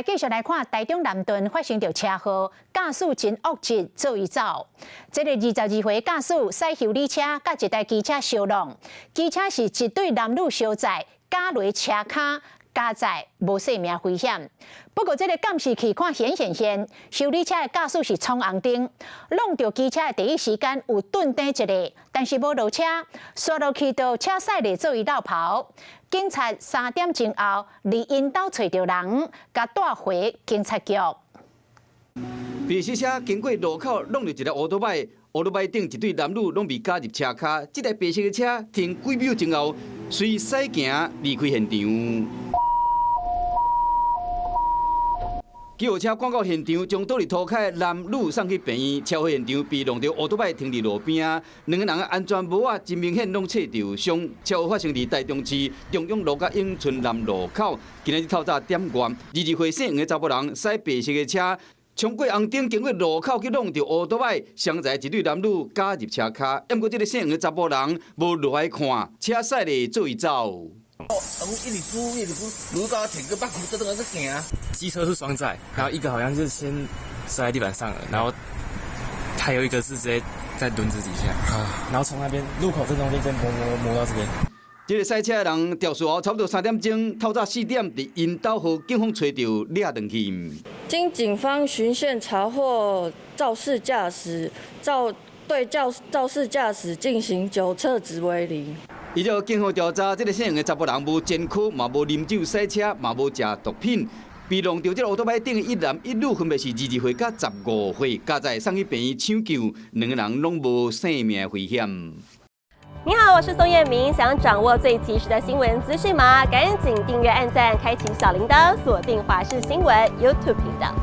來繼續來看台中南屯發生著車禍，駕駛真惡質，做伊走。這个22歲駕駛駛休旅車，佮一台機車相挵，機車是一對男女相載，軋落車跤，佳哉無性命危險。不過這个監視器看顯顯現，休旅車的駕駛是闖紅燈，挵著機車的第一時間有頓停一下，但是無落車，煞落去就車駛咧做伊落跑。警察3點鐘後，佇𪜶兜揣著人，共帶回警察局。白色車經過路口，挵著一个烏多擺，烏多擺頂一對男女攏被軋入車跤。這台白色的車停幾秒鐘後，隨駛行離開現場。救護車趕到現場，將倒佇塗跤的男女送去病院。車禍現場被挵著烏多擺停佇路邊，兩个人的安全帽仔真明顯攏切著傷。車禍發生佇台中市中央路佮永春南路口。今仔日透早點外，22歲姓黃的查埔人駛白色的車，衝過紅燈，經過路口去挵著烏多擺，雙載一對男女軋入車跤。毋過這个姓黃的查埔人無落來看，車駛咧做伊走。一直輸一直輸，路高停個八股，這都是行。機車是雙載，然後一個好像是先摔在地板上了，然後還有一個是直接在輪子底下，然後從那邊路口正中間摸摸摸到這邊。這个賽車的人肇事後，差不多3點鐘，透早4點，佇𪜶兜予警方揣著掠轉去。經警方循線查獲肇事駕駛，肇對肇肇事駕駛進行酒測值為零。依照警方調查，這个姓黃的查埔人無前科，嘛無啉酒駛車，嘛無食毒品。被挵著這个烏多擺頂的一男一女，分別是22歲佮15歲，佳哉送去病院搶救，兩个人攏無性命危險。你好，我是宋燕明，想掌握最及時的新聞資訊嗎？趕緊訂閱、按讚、開啟小鈴鐺，鎖定華視新聞 YouTube 頻道。